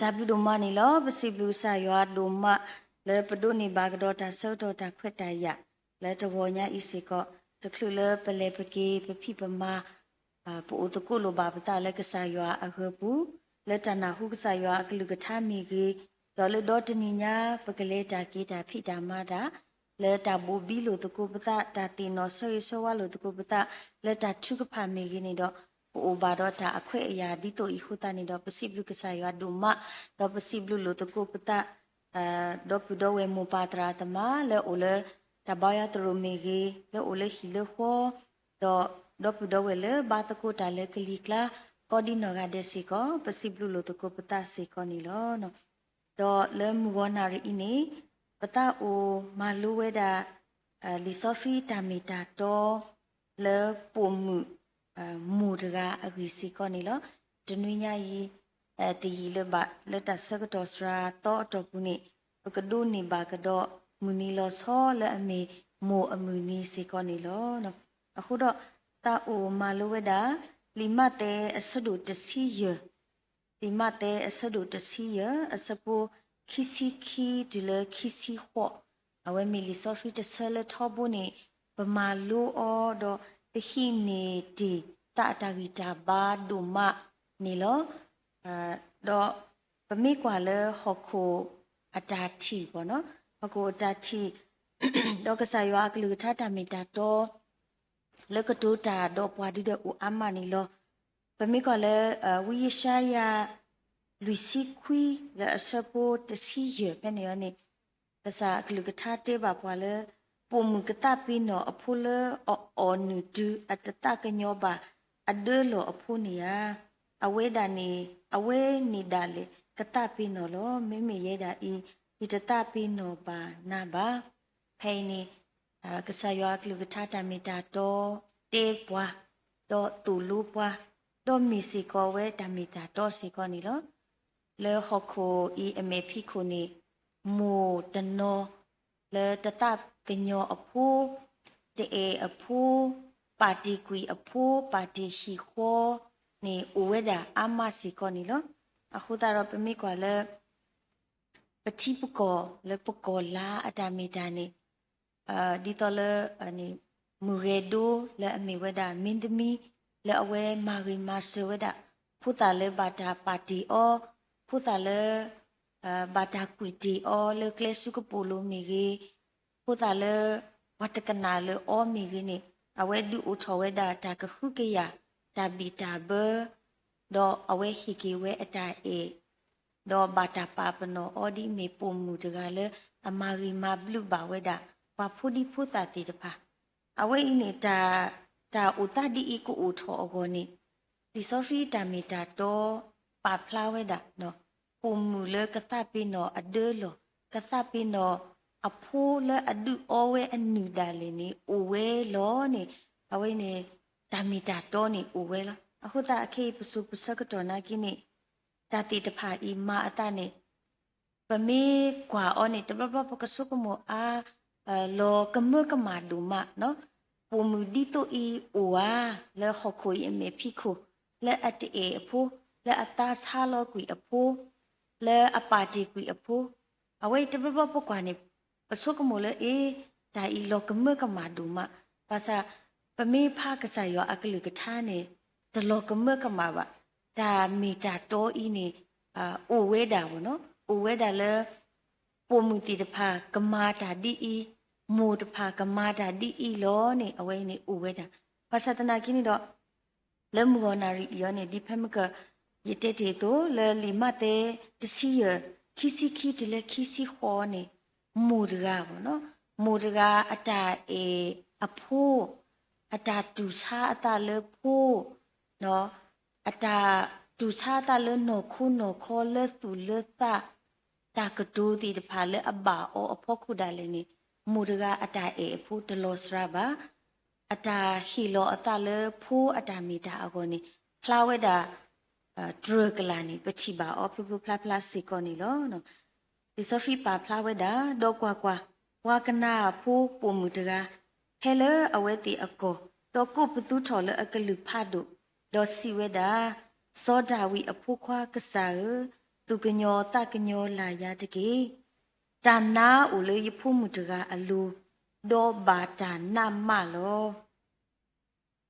တၢ်ဘျုးဒိၣ်မးန့ၣ်လီၤ. ပစံးဘျုးကစၢ်ယွၤဒိၣ်မး လၢပဒိးန့ၢ်ဘၣ်ကဒီးတၢ်ဆၢကတီၢ်တၢ်ခွဲးတၢ်ယာ် လၢတဂီၤညါအံၤစ့ၢ်ကီး တချုးလၢပလဲၤပက့ၤ ပဖံးပမၤ ပအိၣ်သကိးလိာ်ဘၣ်ပသးလၢကစၢ်ယွၤအဂၢၤပူၤ, လၢတၢ်နၢ်ဟူကစၢ်ယွၤအကလုၢ်ကထါမ့ၢ်ဂ့ၤ, ဒီးလၢဒီတနံၤညါ ပကလဲၤတၢ်က့ၤတၢ်ဖံးတၢ်မၤတၢ် လၢတၢ်ဘိၣ်ဘံလိာ်သကိးပသး, တၢ်သ့ၣ်နီၣ်ဆၢဂ့ၤဆၢဝါလိာ်သကိးပသး, လၢတၢ်ထုကဖၣ်မ့ၢ်ဂ့ၤန့ၣ်ဒီး ပအိၣ်ဘၣ်ဒီးတၢ်အခွဲးအယာ်ဒ်သိးအံၤအဃိသတးန့ၣ်ဒီး ပစံးဘျုးကစၢ်ယွၤဒိၣ်မး, ဒီးပစံးဘျုးလိာ်သကိးပသး ဒီပုၢ်ဒီဝဲၢ်မိၢ်ပၢ်သရၣ်သမါ လၢအိၣ်လၢတၢ်ဘါယွၤသရိာ်မ့ၢ်ဂ့ၤ, လၢအိၣ်လၢဟံၣ်လၢဃီ, ဒီးဒီပုၢ်ဒီဝဲၢ်လၢဘါသကိးတၢ်လၢကလံၤကျါ ကိးဒံနီၢ်ဂၤဒဲးစ့ၢ်ကီး ပစံးဘျုးလိာ်သကိးပသးစ့ၢ်ကီးန့ၣ်လီၤ. ဒီးလၢမုၢ်ဂီၤနၣ်ရံၣ်အံၤန့ၣ် ပသးအိၣ်မၤလိဝဲဒၣ် လံာ်စီဆှံတၢ်မ့ၢ်တၢ်တီ လၢပိာ်မုၣ် မိၢ်တဂၤအဂ့ၢ်စ့ၢ်ကီးန့ၣ်လီၤ. တနွံညါအံၤ တယံာ်လၢၤဘၣ် လၢတၢ်ဆၢကတီၢ်စှၤသီအတီၢ်ပူၤန့ၣ် ပကဒိးန့ၢ်ဘၣ်ကဒီး မုၢ်နံၤလီၤဆီလၢအမ့ၢ်မိၢ်အမုၢ်နံၤစ့ၢ်ကီးန့ၣ်လီၤ. အဃိဒီး သးအိၣ်မၤလိဝဲဒၣ် လံာ်မးသဲအဆၢဒိၣ်တဆံယဲၢ် လံာ်မးသဲအဆၢဒိၣ်တဆံယဲၢ် အဆၢဖိခံဆံခံတုၤလၢခံဆံဃိး, အဝဲမ့ၢ်လံာ်စီဆှံတဆၢလၢထီဘိန့ၣ် ပမၤလိအီၤဒီးပဟံးန့ၢ်တ့ၢ်သးအတၢ်ဂံၢ်တၢ်ဘါဒိၣ်မးန့ၣ်လီၤ. ဒီးပမ့ၢ်ကွၢ်လၢဟီၣ်ခိၣ်အတၢ်ထံၣ်, ဟီၣ်ခိၣ်အတၢ်ထံၣ် ဒီးကစၢ်ယွၤအကလုၢ်ကထါတၢ်မ့ၢ်တၢ်တီ လၢကတိၤတၢ်ဒီးပှၤဒုဒီးအိၣ်အါမးန့ၣ်လီၤ. ပမ့ၢ်ကွၢ်လၢ ဝံယၡါယၤ လွံၢ်ဆံခွံ လၢအဆၢဖိတဆံယဲၢ်ဖဲန့ၣ်အံၤန့ၣ် ကစၢ်အကလုၢ်ကထါတဲဘၣ်ပှၤလၢ ပိာ်မုၣ်ကသးပ့ၤနီၣ်အဖိလၢအအီၣ်နုၢ်တုၤ အတသးကညီၤဘၣ်အဒၢလီၢ်အဖိန့ၣ်ဧါ, အဝဲဒၣ်န့ၣ် အဝဲန့ၣ်ဒၣ်လဲာ် ကသးပ့ၤနီၣ်လီၤ. မ့မ့ၢ်ယဲဒၣ်အံၤ ယတသးပ့ၤနီၣ်ဘၣ်နၤဘၣ်. ဖဲအံၤန့ၣ် ကစၢ်ယွၤအကလုၢ်ကထါတၢ်မ့ၢ်တၢ်တီတဲပှၤ, ဒီးသိၣ်လိပှၤ, ဒီးမ့ၢ်စ့ၢ်ကီးဝဲတၢ်မ့ၢ်တၢ်တီစ့ၢ်ကီးန့ၣ်လီၤ. လၢဟီၣ်ခိၣ်အံၤအမဲာ်ဖံးခိၣ်န့ၣ် မိၢ်တနီၤ လၢတသးကညီၤအဖိ, တအဲၣ်အဖိ, ပာ်တ့ၢ်ကွံာ်အဖိ, ပာ်တ့ၢ်ဟံၣ်ဃီန့ၣ် အိၣ်ဝဲဒၣ်အါမးစ့ၢ်ကီးန့ၣ်လီၤ. အဃိသတးဒီးပမ့ၢ်ကွၢ်လၢ ပထံပကီၢ်လၢပကီၢ်လါအတၢ်မ့ၢ်တၢ်န့ၣ် ဒ်သိးလၢ မုၢ်ဂဲၤဒိလၢအမ့ၢ်ဝဲဒၣ်မင်းသမီး လၢအဝဲမၤဂ့ၤမၤစၢၤဝဲဒၣ် ဖိသၣ်လၢဘၣ်တၢ်ပာ်တ့ၢ်အီၤ, ဖိသၣ်လၢ ဘၣ်တၢ်ကွံာ်တ့ၢ်အီၤလၢကျဲဆူကပိာ်လိၤမ့ၢ်ဂ့ၤ, ဖိသၣ်လၢ ပှၤတကနၣ်လၢအီၤမ့ၢ်ဂ့ၤန့ၣ် အဝဲဒုးအိၣ်ထီၣ်ဝဲဒၣ်တၢ်ကဟုကယာ် တၢ်ဘံၣ်တၢ်ဘၢ ဒီးအဝဲဟ့ၣ်က့ၤဝဲအတၢ်အဲၣ် ဒီးဘၣ်တၢ်ပာ်ပနီၣ်အီၤဒ်အမ့ၢ်ပိာ်မုၣ်တဂၤလၢအမၤဂ့ၤမၤဘျုးဘၣ်ဝဲဒၣ် ပှၤဖိဒံဖိသၣ်သ့ၣ်တဖၣ်. အဝဲအံၤန့ၣ် တၢ် တၢ်အိၣ်သးဒ်အံၤကအိၣ်ထီၣ်အဂီၢ်န့ၣ် လံာ်စီဆှံတၢ်မ့ၢ်တၢ်တီ ပာ်ဖျါဝဲဒၣ် ပိာ်မုၣ်လၢကသးပ့ၤနီၣ်အဒၢလီၢ်, ကသးပ့ၤနီၣ်အဖိလၢအဒုးအီဝဲအနုၢ်ဒၣ်လဲာ်န့ၣ် အိၣ်ဝဲလီၤန့ၣ်, အဝဲန့ၣ် တၢ်မ့ၢ်တၢ်တီန့ၣ်အိၣ်ဝဲလီၤ. အဃိသတးခဲအံၤ ပစိၤပဆၢကတီၢ်နာ်က့န့ၣ် တၢ်သ့ၣ်တဖၣ်အံၤမၤအသးန့ၣ် ပမ့ၢ်ကွၢ်အီၤန့ၣ် တဘျီဘျီပကဆိကမိၣ်အါ လီၤကမၢကမၣ်ဒိၣ်မး, ပိာ်မုၣ်ဒ်သိးအံၤအိၣ်ဧါ လၢဟီၣ်ခိၣ်အံၤအမဲာ်ဖံးခိၣ် လၢအတအဲၣ်အဖိ, လၢအသးဆါလီၤကွံာ်အဖိ, လၢအပာ်တ့ၢ်ကွံာ်အဖိ, အဝဲအံၤတဘျီဘျီပကွၢ်န့ၣ် ပဆိကမိၣ်လၢ အ့ တၢ်အံၤလီၤကမၢကမၣ်ဒိၣ်မး, ဘၣ်ဆၣ် ပမ့ၢ်ဖးကစၢ်ယွၤအကလုၢ်ကထါန့ၣ် တလီၤကမၢကမၣ်ဘၣ်. တၢ်မ့ၢ်တၢ်တီအံၤန့ၣ် အိၣ်ဝဲဒၣ်, အိၣ်ဝဲဒၣ်လၢ ပိာ်မုၣ်သ့ၣ်တဖၣ်ကမၤတၢ်ဒ်အံၤ, မိၢ်တဖၣ်ကမၤတၢ်ဒ်အံၤလီၤန့ၣ် အဝဲအံၤန့ၣ်အိၣ်ဝဲဒၣ်. ဘၣ်ဆၣ်သနာ်က့န့ၣ်ဒီး လၢမုၢ်ဂီၤနၣ်ရံၣ်အံၤအံၤန့ၣ် ဒ်ဖဲမုၢ်က ယတဲတ့ၢ်အသိး လၢလံာ်မးသဲတဆံယဲၢ် ခံဆံခံတုၤလၢခံဆံဃိးန့ၣ် မိၢ်တဂၤ, မိၢ်တဂၤအတၢ်အဲၣ်အဖိ, အတၢ်တူၢ်ဆါအသးလၢဖိ, အတၢ်တူၢ်ဆါအသးလၢနီၢ်ခိနီၢ်ခီလၢသူၣ်လၢသး, တၢ်ကတိၤသ့ၣ်တဖၣ်လၢအဘၣ်အီၤအဖီခိၣ်ဒၣ်လဲာ်န့ၣ် မိၢ်တဂၤအတၢ်အဲၣ်အဖိတလီၤစှၤဘၣ်. အတၢ်ဟ့ၣ်လီၤအသးလၢဖိအတၢ်မ့ၢ်တၢ်အဂီၢ်န့ၣ် ဖျါဝဲဒၣ် တြၢၢ်ကလာ်န့ၣ် ပထံၣ်ဘၣ်အီၤဖျိဖျိဖျါဖျါစ့ၢ်ကီးန့ၣ်လီၤ. လံာ်စီဆှံပာ်ဖျါဝဲဒၣ်, ဒီးကွၢ်ကွၢ်, ပှၤကနၤအဖိပိာ်မုၣ်တဂၤ ဟဲလၢအဝဲသ့ၣ်အကီၢ်, ဒီးကိးပသူထီၣ်လၢအကလုၢ်ဖးဒိၣ်, ဒီးစံးဝဲဒၣ်, စီၤဒၤဝံးအဖိခွါကစၢ်ဧၢ, သူၣ်ကညီၤသးကညီၤလၢ်ယၤတက့ၢ်. တၢ်နါအိၣ်လၢယဖိမုၣ်တဂၤအလိၤ, ဒီးဘၣ်တၢ်နါမးလီၤ.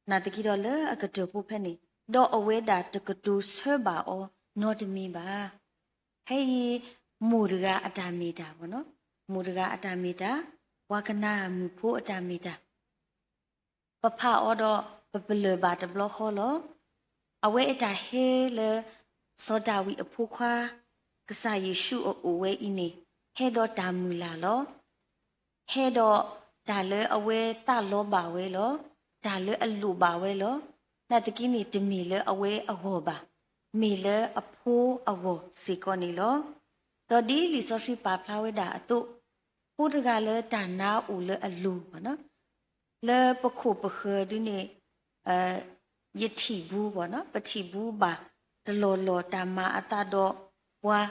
နာ်သက့ဒီးလၢအကတၢၢ်ဖိဖဲန့ၣ်, ဒီးအဝဲဒၣ်တကတိၤဆၢဘၣ်အီၤနီတမံၤဘၣ်. ဖဲအံၤ မိၢ်တဂၤအတၢ်မ့ၢ်တၢ်ဘၣ်နီၤ, မိၢ်တဂၤအတၢ်မ့ၢ်တၢ်, ပှၤကနၣ်မုၣ်ဖိအတၢ်မ့ၢ်တၢ် ပဖးအီၤဒီး ပပလၢၢ်ဘၣ်တဘျီဃီလီၤ. အဝဲအတၢ်ဟဲလၢ စီၤဒၤဝံးအဖိခွါ ကစၢ်ယ့ၣ်ၡူးအအိၣ်ဝဲအံၤန့ၣ် ဟဲဒီးတၢ်မုၢ်လၢ်လီၤ. ဟဲဒီးတၢ်လၢအဝဲသးလီဘၣ်ဝဲလီၤ. တၢ်လၢအလိၣ်ဘၣ်ဝဲလီၤ. နာ်သက့န့ၣ် တမ့ၢ်လၢအဝဲအဂီၢ်ဘၣ်, မ့ၢ်လၢအဖိအဂီၢ်စ့ၢ်ကီးန့ၣ်လီၤ. ဒီးဒ်လံာ်စီဆှံပာ်ဖျါဝဲဒၣ်အသိး, ဖိတဂၤလၢတၢ်နါအိၣ်လၢအလိၤဘၣ်နီၤ, လၢပခိၣ်ပဃၢၤဒ်န့ၣ် ယထံၣ်ဘူးဘၣ်နီၤ, ပထံၣ်ဘူးဘၣ်တလီၢ်လီၢ်တၢ်မၤအသးဒီးပှၤ,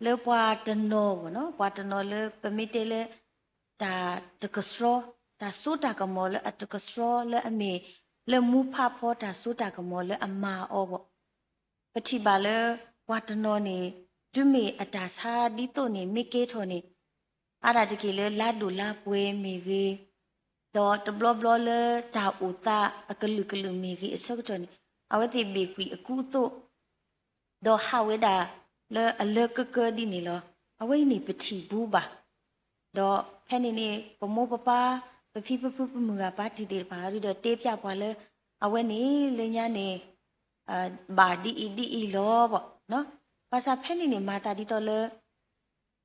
လၢပှၤတနီၤဘၣ်နီၤ, ပှၤတနီၤလၢပမ့ၢ်တဲလၢ တၢ်တကဆှီ, တၢ်စိတၢ်ကမီၤလၢအတကဆှီလၢအမ့ၢ် လၢမူဖးဖီတၢ်စိတၢ်ကမီၤလၢအမၤအီၤဘၣ်. ပထံၣ်ဘၣ်လၢ ပှၤတနီၤန့ၣ် တုၤမ့ၢ်အတၢ်ဆါဒ်သိးန့ၣ် မ့ၢ်ကဲထီၣ်န့ၣ် အါဒၣ်တက့ၢ်လၢလါဒိၣ်လါပှဲၤမ့ၢ်ဂ့ၤ, ဒီးတဘျီဘျီလၢတၢ်အိၣ်သးအကလုာ်ကလုာ်မ့ၢ်ဂ့ၤအဆၢကတီၢ်န့ၣ် အဝဲသ့ၣ်ဘ့ၣ်ကွံာ်အကူအသိး ဒီးဟးဝဲဒၣ်လၢအလၢကကၢဒ်န့ၣ်လီၤ. အဝဲအံၤန့ၣ်ပထံၣ်ဘူးဘၣ်. ဒီးဖဲန့ၣ်န့ၣ် ပမိၢ်ပပၢ် ပဖံပဖုပမုၢ်ဂၤပၢ်တံၢ်သ့ၣ်တဖၣ် ဒုဒီးတဲပၠးပှၤလၢ အဝဲန့ၣ်လၢညါန့ၣ် ဘၣ်ဒ်အံၤဒ်အံၤလီၤဘၣ်. ဘၣ်ဆၣ်ဖဲန့ၣ်န့ၣ် မၤသးဒ်သိးလၢ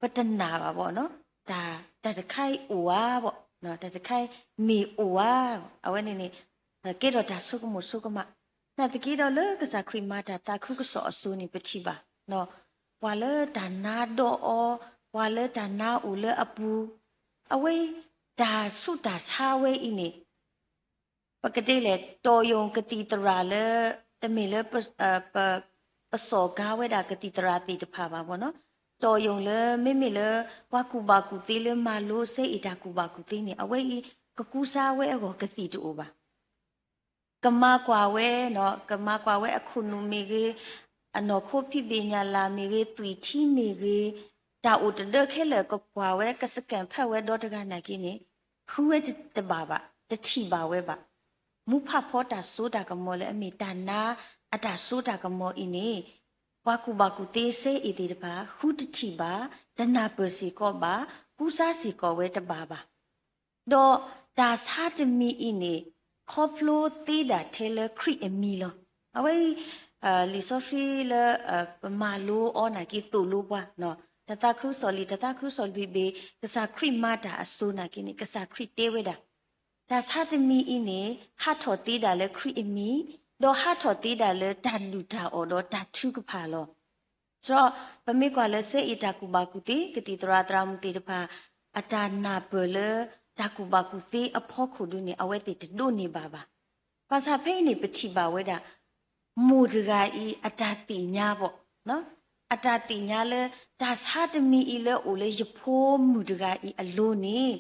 ပတနာ်ဘၣ်ဘၣ်နီၤ, တၢ်, တၢ်တခါအံၤအိၣ်ဧါဘၣ်, တၢ်တခါအံၤမ့ၢ်အိၣ်ဧါ, အဝဲန့ၣ်န့ၣ် ကဲထီၣ်တၢ်ဆိကမိၣ်ဆိကမး, နာ်သက့ဒီးလၢကစၢ်ခရံာ်မၤတၢ်သးခုကစီၣ်အစိၤန့ၣ် ပထံၣ်ဘၣ်, ပှၤလၢတၢ်နါဒီးအီၤ, ပှၤလၢတၢ်နါအိၣ်လၢအပူၤ, အဝဲ တၢ်ဆူးတၢ်ဆါဝဲအံၤန့ၣ် ပကတဲလဲၣ် တီၢ်ယိၣ်ကသံၣ်သရၣ်လၢ တမ့ၢ်လၢ ပစီၣ်ကါဝဲဒၣ်ကသံၣ်သရၣ်သ့ၣ်တဖၣ်ဘၣ်ဘၣ်နီၤ, တီၢ်ယိၣ်လၢ မ့မ့ၢ်လၢ ပှၤကူၣ်ဘၣ်ကူၣ်သ့လၢမၤလိစဲအံၤတၢ်ကူၣ်ဘၣ်ကူၣ်သ့န့ၣ် အဝဲအံၤ ကကူစါဝဲအဂီၢ်ကသံၣ်တအိၣ်ဘၣ်. ကမၤကွၢ်ဝဲ, ကမၤကွၢ်ဝဲအခိၣ်နူာ်မ့ၢ်ဂ့ၤ, အနီၢ်ခိဖံးဘ့ၣ်ညၣ်လၢ်မ့ၢ်ဂ့ၤ, သွံၣ်ထံမ့ၢ်ဂ့ၤ, တၢ်အိၣ်တဒၢခဲလၢာ်ကကွၢ်ဝဲ ကစကဲၣ်ဖဲးဝဲဒီတဂၤနာ်က့န့ၣ် ဃုဝဲတဘၣ်ဘၣ်, တထံၣ်ဘၣ်ဝဲဘၣ်. မူဖးဖီတၢ်စိတၢ်ကမီၤလၢအမ့ၢ်တၢ်နါအတၢ်စိတၢ်ကမီၤအံၤန့ၣ် ပှၤကူၣ်ဘၣ်ကူၣ်သ့စဲအံၤသ့ၣ်တဖၣ် ဃုတထံၣ်ဘၣ်, တနၢ်ပၢၢ်စ့ၢ်ကီးဘၣ်, ကူစါစ့ၢ်ကီးဝဲတဘၣ်ဘၣ်. ဒီးတၢ်ဆါတမံၤအံၤန့ၣ် ခီဖျိသ့ဒၣ်ထဲလၢခရံာ်အမံၤလီၤ. အဝဲအံၤ လံာ်စီဆှံလၢ ပမၤလိအီၤနာ်က့ သိၣ်လိပှၤ, တၢ်သးခုကစီၣ်လံာ် တၢ်သးခုကစီၣ်လွံၢ်ဘ့ၣ် ကစၢ်ခရံာ်မၤတၢ်အစိၤနာ်က့န့ၣ် ကစၢ်ခရံာ်တဲဝဲဒၣ် တၢ်ဆါတမံၤအံၤန့ၣ် ဟးထီၣ်သ့ဒၣ်လၢခရံာ်အမံၤ, ဒီးဟးထီၣ်သ့ဒၣ်လၢတၢ်ဒုၣ်တၢ်အီၣ်ဒီးတၢ်ထုကဖၣ်လီၤ. ဒီးပမ့ၢ်ကွၢ်လၢစဲအံၤတၢ်ကူၣ်ဘၣ်ကူၣ်သ့ ကသံၣ်သရၣ်သရၣ်မုၣ်သ့ၣ်တဖၣ် အတၢ်နၢ်ပၢၢ်လၢ တၢ်ကူၣ်ဘၣ်ကူၣ်သ့အဖီခိၣ်ဒုန့ၣ် အဝဲသ့ၣ်တဒိးန့ၢ်ဘၣ်ဘၣ်. ဘၣ်ဆၣ်ဖဲအံၤန့ၣ် ပထံၣ်ဘၣ်ဝဲဒၣ် မိၢ်တဂၤအံၤအတၢ်သ့ၣ်ညါဘၣ်, အတၢ်သ့ၣ်ညါလၢ တၢ်ဆါတမံၤအံၤလၢအိၣ်လၢယဖိမုၣ်တဂၤအံၤအလိၤန့ၣ်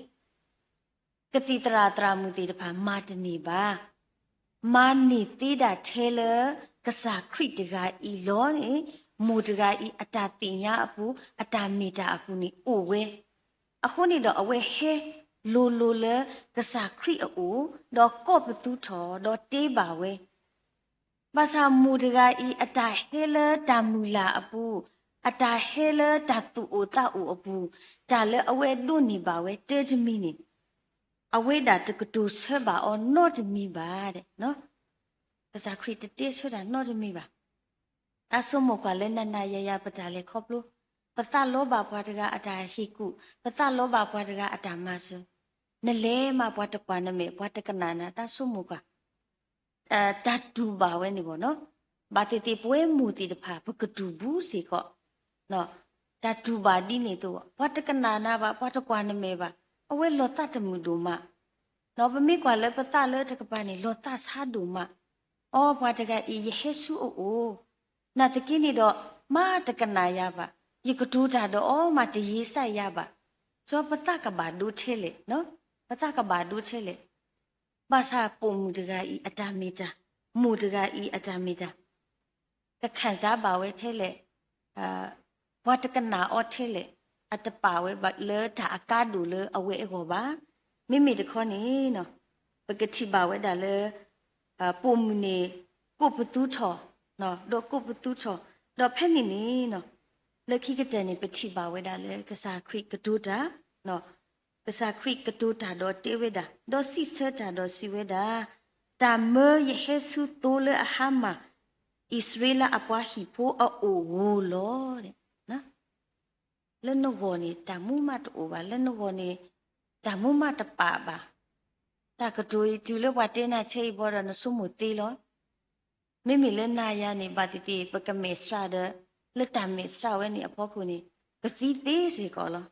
ကသံၣ်သရၣ်သရၣ်မုၣ်သ့ၣ်တဖၣ်မၤတန့ၢ်ဘၣ်. မၤန့ၢ်သ့ဒၣ်ထဲလၢ ကစၢ်ခရံာ်တဂၤအံၤလီၤန့ၣ် မိၢ်တဂၤအံၤအတၢ်သ့ၣ်ညါအပူၤ အတၢ်မ့ၢ်တၢ်အပူၤန့ၣ်အိၣ်ဝဲ. အဃိန့ၣ်ဒီးအဝဲဟဲလိၤလိၤလၢကစၢ်ခရံာ်အအိၣ်, ဒီးကိးပသူထီၣ် ဒီးတဲဘၣ်ဝဲ ဘၣ်ဆၣ်မိၢ်တဂၤအံၤ အတၢ်ဟဲလၢတၢ်မုၢ်လၢ်အပူၤ, အတၢ်ဟဲလၢတၢ်သူၣ်အိၣ်သးအိၣ်အပူၤ, တၢ်လၢအဝဲဒိးန့ၢ်ဘၣ်ဝဲတၢ်တမံၤန့ၣ် အဝဲဒၣ်တကတိၤဆၢဘၣ်အီၤနီတမံၤဘၣ်. ကစၢ်ခရံာ်တတဲဆၢတၢ်နီတမံၤဘၣ်. တၢ်ဆိကမိၣ်ကွၢ်လၢနၤနၤယၤယၤပတၢ်လဲၤခီဖျိ, ပသးလီဘၣ်ပှၤတဂၤအတၢ်ဟ့ၣ်ကူၣ်, ပသးလီဘၣ်ပှၤတဂၤအတၢ်မၤစၢၤ, နလဲၤမးပှၤတကွၢ်နမဲာ် ပှၤတကနၣ်နၤ တၢ်ဆိကမိၣ်ကွၢ် တၢ်တူၢ်ဘၣ်ဝဲန့ၣ်ဘၣ်နီၤ, ဘၣ်သ့ၣ်သ့ၣ်ပဝဲမိၢ်သ့ၣ်တဖၣ် ပကတူၢ်ဘူးစ့ၢ်ကီး, တၢ်တူၢ်ဘၣ်ဒ်န့ၣ်အသိး ပှၤတကနၣ်နၤဘၣ် ပှၤတကွၢ်နမဲာ်ဘၣ်, အဝဲလီၤသးတမုာ်ဒိၣ်မး, ပမ့ၢ်ကွၢ်လၢပသးလၢတကပၤန့ၣ် လီၤသးဆါဒိၣ်မး, အိ ပှၤတဂၤအံၤ ယဟဲဆူအအိၣ်, နာ်သက့န့ၣ်ဒီး မၤတကနၣ်ယၤဘၣ်, ယကတိၤတၢ်ဒီးအီၤမးတယံာ်စၢ်ယၤဘၣ်, ဒီးပသးကဘၣ်ဒိထဲလဲၣ်, ပသးကဘၣ်ဒိထဲလဲၣ် ဘၣ်ဆၣ်ပိာ်မုၣ်တဂၤအံၤအတၢ်မ့ၢ်တၢ်, မိၢ်တဂၤအံၤအတၢ်မ့ၢ်တၢ်, ကခံစားဘၣ်ဝဲထဲလဲၣ်, အ ပှၤတကနၣ်အီၤထဲလဲၣ်, အတပာ်ဝဲဘၣ်လၢတၢ်အကါဒိၣ်လၢအဝဲအဂီၢ်ဘၣ်. မ့မ့ၢ်တခီန့ၣ် ပကထံၣ်ဘၣ်ဝဲဒၣ်လၢ ပိာ်မုၣ်န့ၣ် ကိးပသူထီၣ်, ဒီးကိးပသူထီၣ်, ဒီးဖဲန့ၣ်န့ၣ် လၢခံကတၢၢ်န့ၣ် ပထံၣ်ဘၣ်ဝဲဒၣ်လၢကစၢ်ခရံာ်ကတိၤတၢ်, ကစၢ်ခရံာ်ကတိၤတၢ်ဒီးတဲဝဲဒၣ်, ဒီးစံးဆၢတၢ်ဒီးစံးဝဲဒၣ်, တၢ်မၢယဟဲဆူသိလၢအဟါမၢ် အံၣ်စရ့လးအပှၤဟံၣ်ဖိအအိၣ်ဧိၤလီၤ. လၢနဂီၢ်န့ၣ် တၢ်မူမးတအိၣ်ဘၣ်, လၢနဂီၢ်န့ၣ် တၢ်မူမးတပာ်ဘၣ်. တၢ်ကတိၤအံၤတုၤလၢပှၤတဲနၤထဲအံၤဘီဒီး နဆိကမိၣ်သ့လီၤ. မ့မ့ၢ်လၢနၤယၤန့ၣ် ဘၣ်သ့ၣ်သ့ၣ် ပကမဲာ်ဆှးဒီး လၢတၢ်မဲာ်ဆှးဝဲန့ၣ်အဖီခိၣ်န့ၣ် ပသံသ့စ့ၢ်ကီးလီၤ.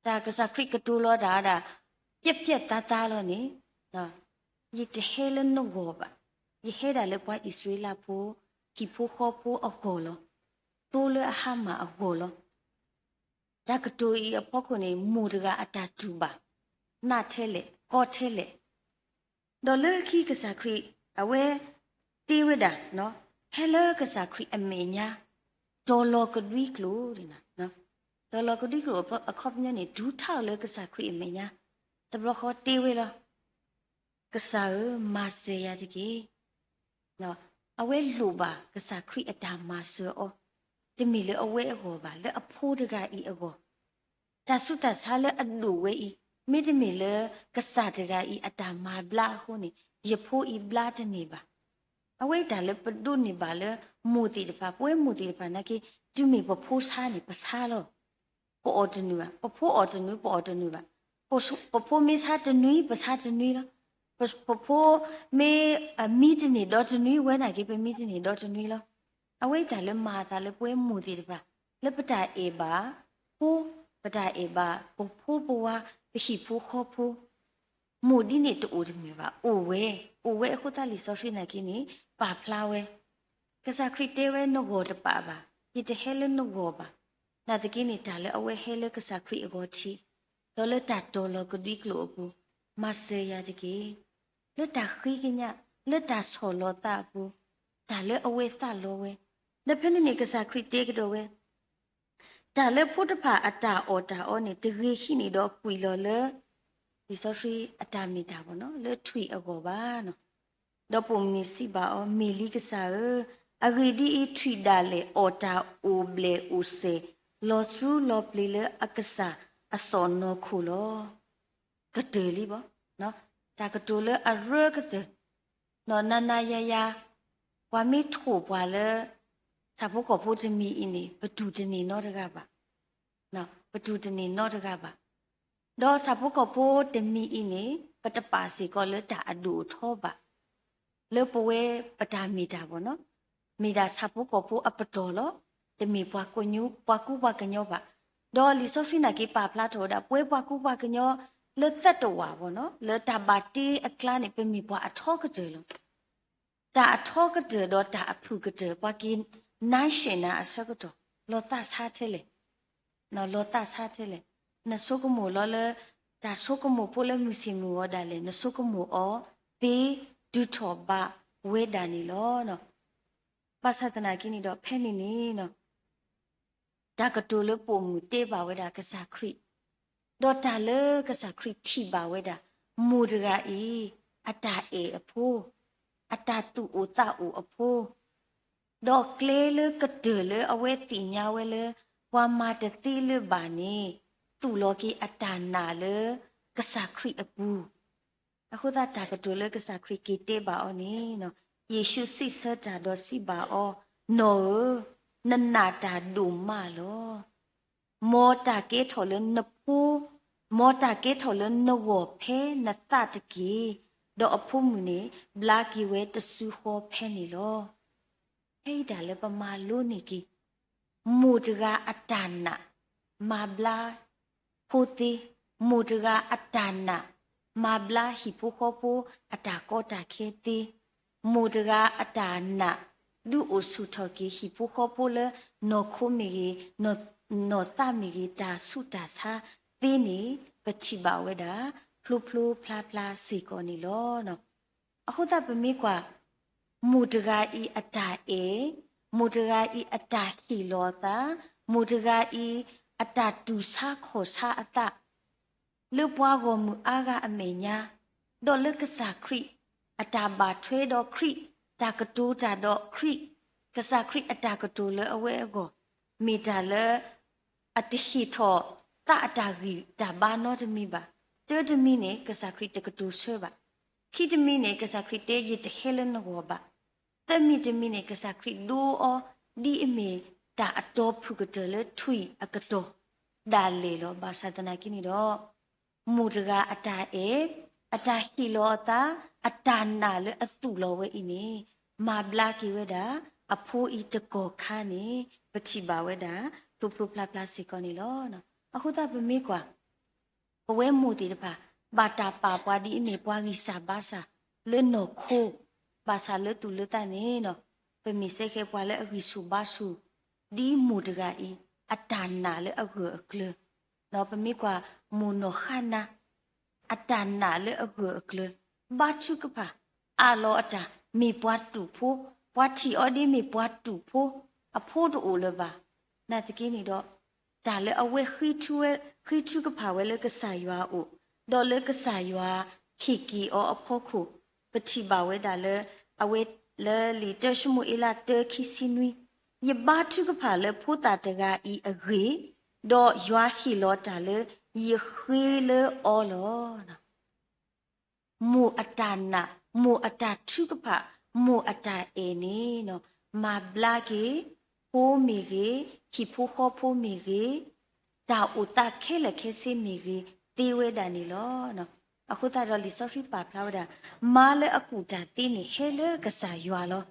တၢ်ကစၢ်ခရံာ်ကတိၤလီၤတၢ်ဒၣ် ပျက်ပျက်သားသားလီၤန့ၣ်, ယတဟဲလၢနဂီၢ်ဘၣ်, ယဟဲဒၣ်လၢပှၤအံၣ်စရ့လးဖိ ဟံၣ်ဖိဃီဖိအဂီၢ်လီၤ. သိလၢအဟါမၢ်အဂီၢ်လီၤ. တၢ်ကတိၤအံၤအဖီခိၣ်န့ၣ် မိၢ်တဂၤအတၢ်တူၢ်ဘၣ်, နးထဲလဲၣ်, ကီထဲလဲၣ်. ဒီးလၢခံကစၢ်ခရံာ် အဝဲတ့ဝဲဒၣ် ဖဲလၢကစၢ်ခရံာ်အမဲာ်ညါ တီၤလီၤကဒွံကျိာ်, တီၤလီၤကဒွံကျိာ်အခီပညီန့ၣ် ဒူထးအီၤလၢကစၢ်ခရံာ်အမဲာ်ညါ, တဘျီဃီတ့ဝဲလီၤ. ကစၢ်ဧၢ, မၤစၢၤယၤတက့ၢ်. အဝဲလိၣ်ဘၣ်ကစၢ်ခရံာ်အတၢ်မၤစၢၤအီၤ, တမ့ၢ်လၢအဝဲအဂီၢ်ဘၣ်, လၢအဖိတဂၤအံၤအဂီၢ်. တၢ်ဆူးတၢ်ဆါလၢအဒိၣ်ဝဲအံၤ မ့တမ့ၢ်လၢကစၢ်တဂၤအံၤအတၢ်မၤဘျါအဃိန့ၣ် ယဖိအံၤဘျါတန့ၢ်ဘၣ်. အဝဲအံၤတၢ်လၢပဒိးန့ၢ်ဘၣ်လၢမိၢ်သ့ၣ်တဖၣ်, ပဝဲမိၢ်သ့ၣ်တဖၣ်နာ်က့ တုၤမ့ၢ်ပဖိဆါန့ၣ် ပဆါလီၤ. ပအီၣ်တနုာ်ဘၣ်, ပဖိအီၣ်တနုာ် ပအီၣ်တနုာ်ဘၣ်. ပဖိမ့ၢ်ဆါတနွံ ပဆါတနွံလီၤ. ပဖိမ့ၢ်မံတန့ၢ်ဒီတနွံ ဝဲနာ်က့ ပမံတန့ၢ်ဒီတနွံလီၤ. အဝဲအံၤတၢ်လၢမၤအသးလၢပဝဲမိၢ်သ့ၣ်တဖၣ် လၢပတၢ်အဲၣ်ဘၣ်ဖိ, ပတၢ်အဲၣ်ဘၣ်ပဖိပဝါ, ပဟံၣ်ဖိဃီဖိ မိၢ်ဒ်န့ၣ်တအိၣ်တမ့ၢ်ဘၣ်, အိၣ်ဝဲ, အိၣ်ဝဲအဃိသတးလံာ်စီဆှံနာ်က့န့ၣ် ပာ်ဖျါဝဲ. ကစၢ်ခရံာ်တဲဝဲ နဂီၢ်တပာ်ဘၣ်, ယတဟဲလၢနဂီၢ်ဘၣ်. နာ်သက့န့ၣ် တၢ်လၢအဝဲဟဲလၢကစၢ်ခရံာ်အဂီၢ်ထံး, ဒီးလၢတၢ်တီၤလီၤကဒွံကျိာ်အပူၤ, မၤစၢၤယၤတက့ၢ်. လၢတၢ်ဃ့ကညး, လၢတၢ်ဆီၣ်လီၤသးအပူၤ, တၢ်လၢအဝဲသးလီဝဲ, ဒီးဖဲန့ၣ်န့ၣ် ကစၢ်ခရံာ်တဲကဒီးဝဲ တၢ်လၢဖိတဖၣ်အတၢ်အီၣ်တၢ်အီန့ၣ် တဂ့ၤဟံးန့ၢ်ဒီးကွံာ်လီၤလၢ လံာ်စီဆှံအတၢ်မ့ၢ်တၢ်ဘၣ်နီၤ, လၢထွံၣ်အဂီၢ်ဘၣ်နီၤ. ဒီးပိာ်မုၣ်န့ၣ်စံးဘၣ်အီၤ, မ့ၢ်လံကစၢ်ဧၢ, အဂ့ၢ်ဒ်အံၤ, ထွံၣ်ဒၣ်လဲာ်အီၣ်တၢ်အိၣ်ဘျဲၣ်အိၣ်စဲၣ်, လီၤစူၤလီၤပျံၤလၢအကစၢ်အစီၢ်နီၤခိၣ်လီၤ. ကတၢၢ်လံဘၣ်, တၢ်ကတိၤလၢအရၢကတၢၢ်, နၤနၤယၤယၤ, ပှၤမ့ၢ်ထိၣ်ပှၤလၢ ဆၣ်ဖိကီၢ်ဖိတမံၤအံၤန့ၣ် ပတူၢ်တန့ၢ်နီတဂၤဘၣ်, ပတူၢ်တန့ၢ်နီတဂၤဘၣ်. ဒီးဆၣ်ဖိကီၢ်ဖိတမံၤအံၤန့ၣ် ပတပာ်စ့ၢ်ကီးလၢတၢ်အဒိၣ်အထီဘၣ်, လၢပဝဲပတၢ်မ့ၢ်တၢ်ဘၣ်နီၤ, မ့ၢ်ဒၣ်ဆၣ်ဖိကီၢ်ဖိအပတီၢ်လီၤ, တမ့ၢ်ပှၤကူပှၤကညီဘၣ်. ဒီးလံာ်စီဆှံနာ်က့ပာ်ဖျါထီၣ်ဝဲဒၣ် ပဝဲပှၤကူပှၤကညီလၢသတ္တဝါဘၣ်နီၤ, လၢတၢ်ဘၣ်တ့အကျါန့ၣ် ပမ့ၢ်ပှၤအထီကတၢၢ်လီၤ. တၢ်အထီကတၢၢ်ဒီးတၢ်အဖုၣ်ကတၢၢ် ပှၤက့ၤနါရှဲၣ်နၤအဆၢကတီၢ် လီၤသးဆါထဲလဲၣ်, လီၤသးဆါထဲလဲၣ်. နဆိကမိၣ်လီၤလၢ တၢ်ဆိကမိၣ်ဖိလၢမုၢ်ဆ့ၣ်မုၢ်ဂီၤဒၣ်လဲာ် နဆိကမိၣ်အီၤသ့တုၤထီၣ်ဘၣ်ဝဲဒၣ်န့ၣ်လီၤ. ဘၣ်ဆၣ်သနာ်က့န့ၣ်ဒီး ဖဲန့ၣ်န့ၣ် တၢ်ကတိၤလၢပိာ်မုၣ်တဲဘၣ်ဝဲဒၣ်ကစၢ်ခရံာ်, ဒီးတၢ်လၢကစၢ်ခရံာ်ထံၣ်ဘၣ်ဝဲဒၣ် မိၢ်တဂၤအံၤ အတၢ်အဲၣ်အဖိ, အတၢ်သူၣ်အိၣ်သးအိၣ်အဖိ, ဒီးကျဲလၢကတၢၢ်လၢအဝဲသ့ၣ်ညါဝဲလၢ ပှၤမၤတသ့လၢၤဘၣ်န့ၣ် သူၣ်လီၤက့ၤအတၢ်နာ်လၢကစၢ်ခရံာ်အပူၤ. အဃိသတးတၢ်ကတိၤလၢကစၢ်ခရံာ်က့ၤတဲဘၣ်အီၤန့ၣ်, ယ့ၣ်ၡူးစံးဆၢတၢ်ဒီးစံးဘၣ်အီၤ, နီၢ်ဧၢ, နနာ်တၢ်ဒိၣ်မးလီၤ. မ်တၢ်ကဲထီၣ်လၢနဖိ, မ်တၢ်ကဲထီၣ်လၢနဂီၢ်ဖဲနသးတက့ၢ်. ဒီးအဖိမုၣ်န့ၣ် ဘျါက့ၤဝဲတစုဃီဖဲန့ၣ်လီၤ. ဖဲအံၤတၢ်လၢပမၤလိန့ၢ်က့ၤ မိၢ်တဂၤအတၢ်နာ် မၤဘျါဖိသ့, မိၢ်တဂၤအတၢ်နာ် မၤဘျါဟံၣ်ဖိဃီဖိအတၢ်ကီတၢ်ခဲသ့, မိၢ်တဂၤအတၢ်နာ် ဒုးအိၣ်ဆူၣ်ထီၣ်က့ၤဟံၣ်ဖိဃီဖိလၢ နီၢ်ခိမ့ၢ်ဂ့ၤ, နီၢ်သးမ့ၢ်ဂ့ၤ, တၢ်ဆူးတၢ်ဆါသ့န့ၣ် ပထံၣ်ဘၣ်ဝဲဒၣ် ဖျိဖျိဖျါဖျါစ့ၢ်ကီးန့ၣ်လီၤ. အဃိသတးပမ့ၢ်ကွၢ် မိၢ်တဂၤအံၤအတၢ်အဲၣ်, မိၢ်တဂၤအံၤအတၢ်ဟ့ၣ်လီၤအသး, မိၢ်တဂၤအံၤ အတၢ်တူၢ်ဆါခီၣ်ဆါအသး လၢပှၤဂီၢ်မုၢ်အါဂၤအမဲာ်ညါ, ဒီးလၢကစၢ်ခရံာ်အတၢ်ဘၣ်ထွဲဒီးခရံာ်တၢ်ကတိၤတၢ်ဒီးခရံာ်, ကစၢ်ခရံာ်အတၢ်ကတိၤလၢအဝဲအဂီၢ်, မ့ၢ်တၢ်လၢ အတဟ့ၣ်ထီၣ်သးအတၢ်ဂံၢ်တၢ်ဘါနီတမံၤဘၣ်. တၢတမံၤန့ၣ် ကစၢ်ခရံာ်တကတိၤဆၢဘၣ်. ခံတမံၤန့ၣ် ကစၢ်ခရံာ်တဲယတဟဲလၢနဂီၢ်ဘၣ်. သၢမံၤတမံၤန့ၣ် ကစၢ်ခရံာ်ဒိအီၤ ဒ်အမ့ၢ်တၢ်အတီၤဖုၣ်ကတၢၢ်လၢထွံၣ်အကတီၢ်ဒၣ်လဲာ်လီၤ. ဘၣ်ဆၣ်သနာ်က့န့ၣ်ဒီး မိၢ်တဂၤအတၢ်အဲၣ်, အတၢ်ဟ့ၣ်လီၤအသး, အတၢ်နာ်လၢအသူၣ်လီၤဝဲအံၤန့ၣ် မၤဘျါက့ၤဝဲဒၣ် အဖိအံၤတကီၢ်ခါန့ၣ် ပထံၣ်ဘၣ်ဝဲဒၣ် ဖျိဖျိဖျါဖျါစ့ၢ်ကီးန့ၣ်လီၤ. အဃိသတးပမ့ၢ်ကွၢ် ပဝဲမိၢ်သ့ၣ်တဖၣ် ဘၣ်တၢ်ပာ်ပှၤဒ်အမ့ၢ်ပှၤဂံၢ်စၢ်ဘါစၢ်လၢနီၢ်ခိ, ဘၣ်ဆၣ်လၢသူၣ်လၢသးန့ၣ် ပမ့ၢ်စဲဃဲပှၤလၢအဂံၢ်ဆူၣ်ဘါဆူၣ် ဒ်မိၢ်တဂၤအံၤ အတၢ်နာ်လၢအဂၢၢ်အကျၢၤ, ပမ့ၢ်ကွၢ်မိၢ်နီၢ်ဃါနၤ အတၢ်နာ်လၢအဂၢၢ်အကျၢၤ, ဘါထုကဖၣ် အးလီၤအတၢ် မ့ၢ်ပှၤတူာ်ဖိ, ပှၤထံၣ်အီၤဒ်မ့ၢ်ပှၤတူာ်ဖိ, အဖိတအိၣ်လၢၤဘၣ်. နာ်သက့န့ၣ်ဒီး တၢ်လၢအဝဲ ဃ့ထုကဖၣ်ဝဲလၢကစၢ်ယွၤအအိၣ်, ဒီးလၢကစၢ်ယွၤဟ့ၣ်က့ၤအီၤအဖီခိၣ်, ပထံၣ်ဘၣ်ဝဲဒၣ်လၢ အဝဲလၢလံာ်တၢၡမူၤအ့လးတၢခံဆံနွံ, ယဘါထုကဖၣ်လၢဖိသၣ်တဂၤအံၤအဂ့ၢ်, ဒီးယွၤဟ့ၣ်လီၤတၢ်လၢယဃ့လၢအီၤလီၤ. မိၢ်အတၢ်နာ်, မိၢ်အတၢ်ထုကဖၣ်, မိၢ်အတၢ်အဲၣ်န့ၣ် မၤဘျါက့ၤ ဖိမ့ၢ်ဂ့ၤ, ဟံၣ်ဖိဃီဖိမ့ၢ်ဂ့ၤ, တၢ်အိၣ်သးခဲလၢာ်ခဲဆ့မ့ၢ်ဂ့ၤ သ့ဝဲဒၣ်န့ၣ်လီၤ. အဃိသတးဒီးလံာ်စီဆှံပာ်ဖျါဝဲဒၣ် မါလၢအကူၣ်တၢ်သ့န့ၣ် ဟဲလၢကစၢ်ယွၤလီၤ.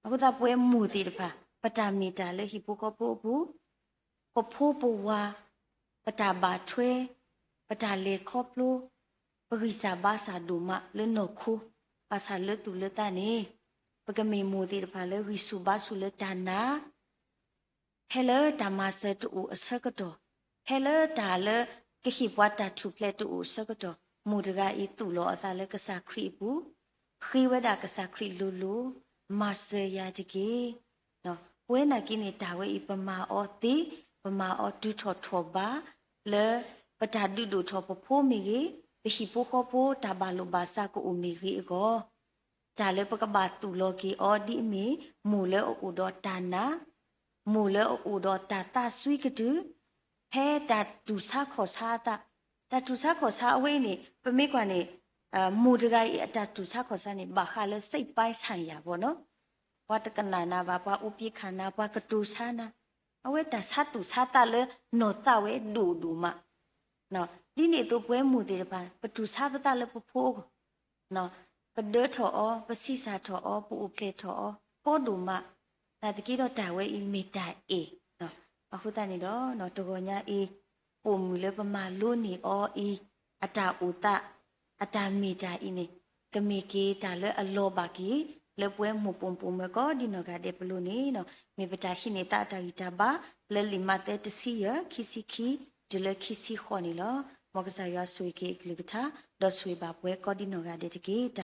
အဃိသတးပဝဲမိၢ်သ့ၣ်တဖၣ် ပတၢ်မ့ၢ်တၢ်လၢဟံၣ်ဖိဃီဖိအပူၤ, ပဖိပဝၤ, ပတၢ်ဘၣ်ထွဲ, ပတၢ်လဲၤခီဖျိ, ပဂံၢ်စၢ်ဘါစၢ်ဒိၣ်မးလၢနီၢ်ခိ, ဘၣ်ဆၣ်လၢသူၣ်လၢသးန့ၣ် ပကမ့ၢ်မိၢ်သ့ၣ်တဖၣ်လၢဂံၢ်ဆူၣ်ဘါဆူၣ်လၢတၢ်နာ် ဟဲလၢတၢ်မၤစၢၤတအိၣ်အဆၢကတီၢ်, ဟဲလၢတၢ်လၢကဟ့ၣ်ပှၤတၢ်ထူၣ်ဖျဲးတအိၣ်အဆၢကတီၢ်, မိၢ်တဂၤအံၤသူၣ်လီၤအသးလၢကစၢ်ခရံာ်အပူၤ, ဃ့ဝဲဒၣ်ကစၢ်ခရံာ်လိၤလိၤ, မၤစၢၤယၤတက့ၢ်. ပဝဲနာ်က့န့ၣ် တၢ်ဝဲအံၤပမၤအီၤသ့, ပမၤအီၤတုၤထီၣ်ထီၣ်ဘး, လၢပတၢ်ဒုးဒိၣ်ထီၣ်ပဖိမ့ၢ်ဂ့ၤ, ပဟံၣ်ဖိဃီဖိတၢ်ဘၣ်လိာ်ဘၣ်စးကအိၣ်မ့ၢ်ဂ့ၤအဂီၢ် တၢ်လၢပကဘၣ်သူၣ်လီၤက့ၤအီၤဒ်အမ့ၢ် မိၢ်လၢအအိၣ်ဒီးတၢ်နာ်, မိၢ်လၢအအိၣ်ဒီးတၢ်သးစွံကတုာ်, ဖဲတၢ်တူၢ်ဆါခီၣ်ဆါအသး, တၢ်တူၢ်ဆါခီၣ်ဆါအဝဲအံၤန့ၣ် ပမ့ၢ်ကွၢ်န့ၣ် မိၢ်တဂၤအံၤအတၢ်တူၢ်ဆါခီၣ်ဆါန့ၣ် ဘၣ်ဃးလၢ စိတ်ပိုင်းဆိုင်ရာ ပေါ့နော်, ပှၤတကနၣ်နၤဘၣ်, ပှၤအိၣ်ပျံၤခးနၤ, ပှၤကတိၤဆါနၤ, အဝဲတၢ်ဆါသူၣ်ဆါသးလၢနီၢ်သးဝဲဒိၣ်ဒိၣ်မး ဒ်န့ၣ်အသိးပဝဲမိၢ်သ့ၣ်တဖၣ် ပတူၢ်ဆါပသးလၢပဖိအဂီၢ်, ပဒၢထီၣ်အီၤ, ပဆံးစၢ်ထီၣ်အီၤ, ပအိၣ်ဖျဲၣ်ထီၣ်အီၤ ကီဒိၣ်မး, နာ်သက့ဒီးတၢ်ဝဲအံၤမ့ၢ်တၢ်အဲၣ်, အဃိသတးန့ၣ်ဒီး တဂီၤညါအံၤ ပိာ်မုၣ်လၢပမၤလိန့ၢ်အီၤအံၤ အတၢ်အိၣ်သး အတၢ်မ့ၢ်တၢ်အံၤန့ၣ် ကမ့ၢ်က့ၤတၢ်လၢအလီၤဘၣ်က့ၤ လၢပဝဲမိၢ်ပိာ်မုၣ်ပိာ်မၢၤကိးဒံနီၢ်ဂၤဒဲးပလိၤန့ၣ်, မ့ၢ်ပတၢ်ဟံးန့ၢ်သးအတၢ်ဂံၢ်တၢ်ဘါ လၢလံာ်မးသဲတဆံယဲၢ် ခံဆံခံ တုၤလၢခံဆံဃိးန့ၣ်လီၤ. မ်ကစၢ်ယွၤဆိၣ်ဂ့ၤက့ၤအကလုၢ်ကထါ ဒီးဆိၣ်ဂ့ၤဘၣ်ပှၤကိးဒံနီၢ်ဂၤဒဲးတက့ၢ်.